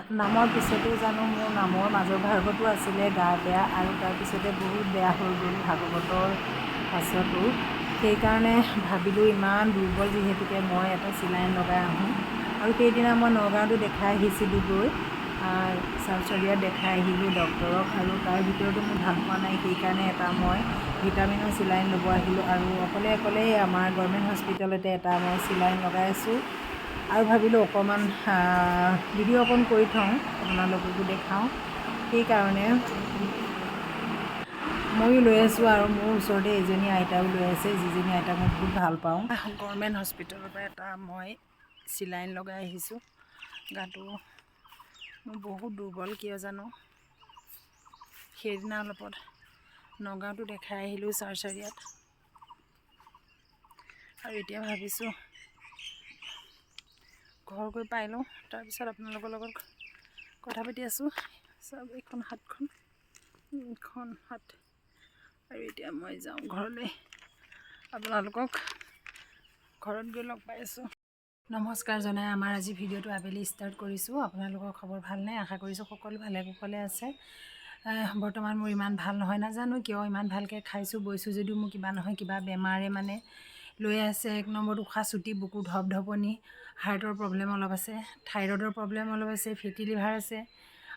নামৰ পিছতে জানো মোৰ নামৰ মাজৰ ভাগতো আছিলে গা বেয়া আৰু তাৰপিছতে বহুত বেয়া হৈ গ'ল ভাগৱতৰ পাছতো। সেইকাৰণে ভাবিলোঁ, ইমান দুৰ্বল যিহেতুকে, মই এটা চিলাইন লগাই আহোঁ। আৰু সেইদিনা মই নগাঁৱতো দেখাই আহিছিলোঁ গৈ, চালচৰীয়াত দেখাই আহিলোঁ ডক্টৰক আৰু তাৰ ভিতৰতো মোৰ ভাল পোৱা নাই। সেইকাৰণে এটা মই ভিটামিনৰ চিলাইন ল'ব আহিলোঁ আৰু অকলে অকলেই আমাৰ গভৰ্ণমেণ্ট হস্পিটেলতে এটা মই চিলাইন লগাই আছোঁ। আৰু ভাবিলোঁ, অকণমান ভিডিঅ' অকণ কৰি থওঁ, আপোনালোককো দেখাওঁ। সেইকাৰণে ময়ো লৈ আছোঁ আৰু মোৰ ওচৰতে এজনী আইতাও লৈ আছে, যিজনী আইতাক মই বহুত ভাল পাওঁ। গভৰ্ণমেণ্ট হস্পিটেলৰ পৰা এটা মই চিলাইন লগাই আহিছোঁ। গাটো মোৰ বহুত দুৰ্বল, কিয় জানো। সেইদিনা অলপত নগাঁৱতো দেখাই আহিলোঁ, চাৰচাৰিয়াত। আৰু এতিয়া ভাবিছোঁ ঘৰ গৈ পাই লওঁ, তাৰপিছত আপোনালোকৰ লগত কথা পাতি আছোঁ। চাওক, এইখন হাতখন, এইখন হাত। আৰু এতিয়া মই যাওঁ ঘৰলৈ। আপোনালোকক ঘৰত গৈ লগ পাই আছোঁ। নমস্কাৰ জনাই আমাৰ আজি ভিডিঅ'টো আবেলি ষ্টাৰ্ট কৰিছোঁ। আপোনালোকৰ খবৰ ভালনে? আশা কৰিছোঁ সকলো ভালে কুশলে আছে। বৰ্তমান মোৰ ইমান ভাল নহয়, নাজানো কিয়। ইমান ভালকৈ খাইছোঁ বৈছোঁ যদিও মোৰ কিবা নহয় কিবা বেমাৰে মানে লৈ আছে। এক নম্বৰত উশাহ চুটি, বুকু ধপ ধপনি, হাৰ্টৰ প্ৰব্লেম অলপ আছে, থাইৰইডৰ প্ৰব্লেম অলপ আছে, ফেটি লিভাৰ আছে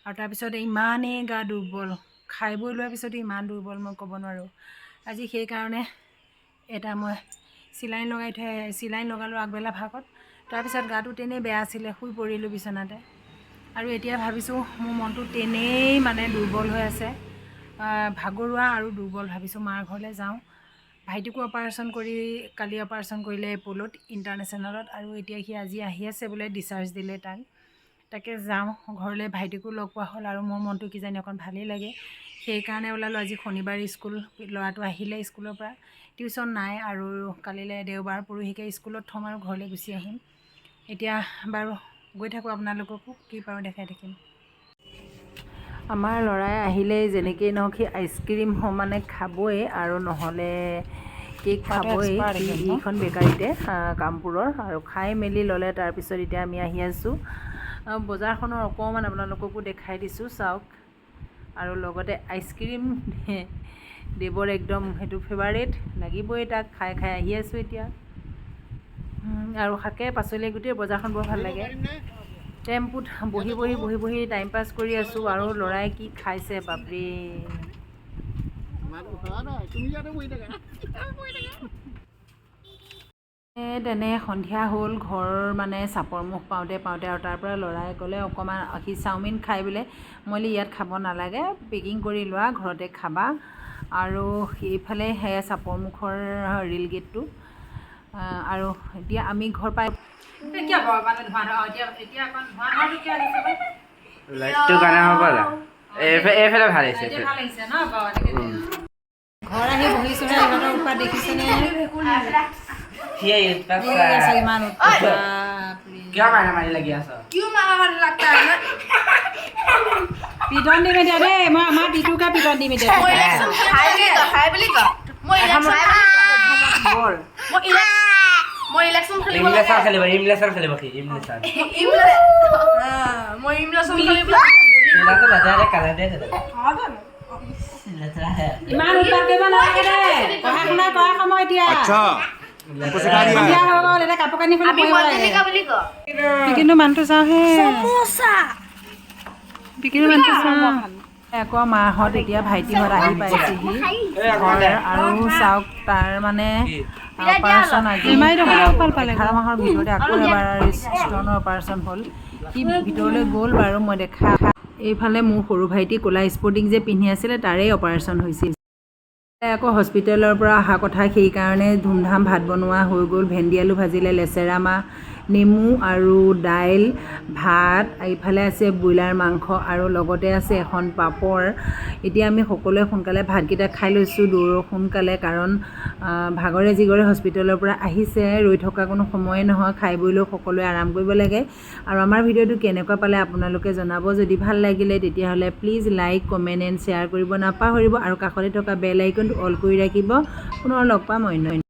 আৰু তাৰপিছত ইমানেই গা দুৰ্বল, খাই বৈ লোৱাৰ পিছতো ইমান দুৰ্বল, মই ক'ব নোৱাৰোঁ। আজি সেইকাৰণে এটা মই চিলাইন লগাই থৈ, চিলাইন লগালোঁ আগবেলা ভাগত। তাৰপিছত গাটো তেনেই বেয়া আছিলে, শুই পৰিলোঁ বিচনাতে। আৰু এতিয়া ভাবিছোঁ, মোৰ মনটো তেনেই মানে দুৰ্বল হৈ আছে, ভাগৰুৱা আৰু দুৰ্বল। ভাবিছোঁ মাৰ ঘৰলৈ যাওঁ। ভাইটিকো অপাৰেশ্যন কৰি, কালি অপাৰেশ্যন কৰিলে এপ'লত ইণ্টাৰনেশ্যনেলত আৰু এতিয়া সি আজি আহি আছে বোলে, ডিচাৰ্জ দিলে তাক। তাকে যাওঁ ঘৰলৈ। ভাইটিকো লগ পোৱা হ'ল আৰু মোৰ মনটো কিজানি অকণ ভালেই লাগে, সেইকাৰণে ওলালোঁ। আজি শনিবাৰ, স্কুল, ল'ৰাটো আহিলে স্কুলৰ পৰা, টিউশ্যন নাই আৰু কালিলৈ দেওবাৰ, পৰহিকে স্কুলত থ'ম আৰু ঘৰলৈ গুচি আহিম। এতিয়া বাৰু গৈ থাকোঁ, আপোনালোককো কি পাৰোঁ দেখাই থাকিম। আমাৰ ল'ৰাই আহিলেই যেনেকেই নহওক সি আইচক্ৰীম মানে খাবই আৰু নহ'লে কেক খাবই। সি এইখন বেকাৰীতে কামপুৰৰ আৰু খাই মেলি ল'লে। তাৰপিছত এতিয়া আমি আহি আছোঁ। বজাৰখনৰ অকণমান আপোনালোককো দেখাই দিছোঁ, চাওক। আৰু লগতে আইচক্ৰীম দেৱৰ একদম সেইটো ফেভাৰেট, লাগিবই তাক। খাই খাই আহি আছোঁ এতিয়া। আৰু শাকে পাচলিয়ে গোটেই বজাৰখন বৰ ভাল লাগে। টেম্পুত বহি বহি বহি বহি টাইম পাছ কৰি আছোঁ। আৰু ল'ৰাই কি খাইছে, বাপৰে! তুমি ইয়াতে বহি থাকা। তেনে সন্ধিয়া হ'ল ঘৰ মানে চাপৰমুখ পাওঁতে পাওঁতে। আৰু তাৰ পৰা ল'ৰাই ক'লে অকণমান সি চাওমিন খাই বোলে। মই বোলো ইয়াত খাব নালাগে, পেকিং কৰি লোৱা, ঘৰতে খাবা। আৰু এইফালে সেয়া চাপৰমুখৰ ৰে'ল গেটটো। আৰু এতিয়া আমি ঘৰ পাই কিয় মানে ধোঁৱা ধোঁৱা এতিয়া এতিয়া অকণ ধোঁৱা ধোঁৱাটো কিয় আহিছে বা? লাইটটো কাৰণে হ'ব পালা। এইফালে ভাল আহিছে। এতিয়া ভাল আহিছে ন বাৰু এনেকে। ঘৰ আহি বহিছোহে, ইহঁতৰ উৎপাত দেখিছেনে? সিয়ে উৎপাত। এই আছে, ইমান উৎপাত, বাপৰে। কিয় মাৰা মাৰি লাগি আছ? क्यों मारा मारी लगता है ना? পিটন দিম এতিয়া দেই মই, আমাৰ টিটুকে পিটন দিম এতিয়া। মই ইলেকশ্যন হাই বুলি ক, হাই বুলি ক। মই ইলেকশ্যন বৰ মই ইলেকশ্যন খেলিব লাগে। ইমলেচান খেলিব, ইমলেচান খেলিব সি, ইমলেচান। মই ইলেকশ্যন খেলিব লাগে। চিলাটো লেতেৰা দে, কালাৰ দে লেতেৰা। লেতেৰা হে। ইমান উৎপাত কৰিব নালাগে দে, পঢ়া শুনা কৰা সময় এতিয়া। अच्छा, हमको सिखा दिया। সন্ধিয়া হৈ গ'ল, এতিয়া কাপোৰ কানি খুলি আমি পঢ়িব লাগে। মঞ্জুলিকা বুলি ক। কিন্তু মানুহটো চাওঁ হে। সমোচা। বিকিনি মানুহটো চাওঁ আকৌ। মাহঁত এতিয়া ভাইটিহঁত আহি পাইছেহি ঘৰ। আৰু চাওক, তাৰ মানে অপাৰেশ্যন আজি 11 মাহৰ ভিতৰতে আকৌ এবাৰ ষ্টনৰ অপাৰেশ্যন হ'ল। সি ভিতৰলৈ গ'ল বাৰু, মই দেখা। এইফালে মোৰ সৰু ভাইটি, ক'লা স্পৰ্টিং যে পিন্ধি আছিলে, তাৰেই অপাৰেশ্যন হৈছিল। আকৌ হস্পিটেলৰ পৰা অহা কথা, সেইকাৰণে ধুমধাম ভাত বনোৱা হৈ গ'ল। ভেন্দি আলু ভাজিলে, লেচেৰা মাহ, নেমু আৰু দাইল ভাত। এইফালে আছে ব্ৰইলাৰ মাংস আৰু লগতে আছে এখন পাপৰ। এতিয়া আমি সকলোৱে সোনকালে ভাতকেইটা খাই লৈছোঁ, দৌৰ সোনকালে, কাৰণ ভাগৰে জিগৰে হস্পিটেলৰ পৰা আহিছে, ৰৈ থকা কোনো সময়ে নহয়। খাই বৈ লৈ সকলোৱে আৰাম কৰিব লাগে। আৰু আমাৰ ভিডিঅ'টো কেনেকুৱা পালে আপোনালোকে জনাব। যদি ভাল লাগিলে, তেতিয়াহ'লে please like, comment and share কৰিব নাপাহৰিব আৰু কাষতে থকা বেল আইকনটো অল কৰি ৰাখিব। পুনৰ লগ পাম অন্য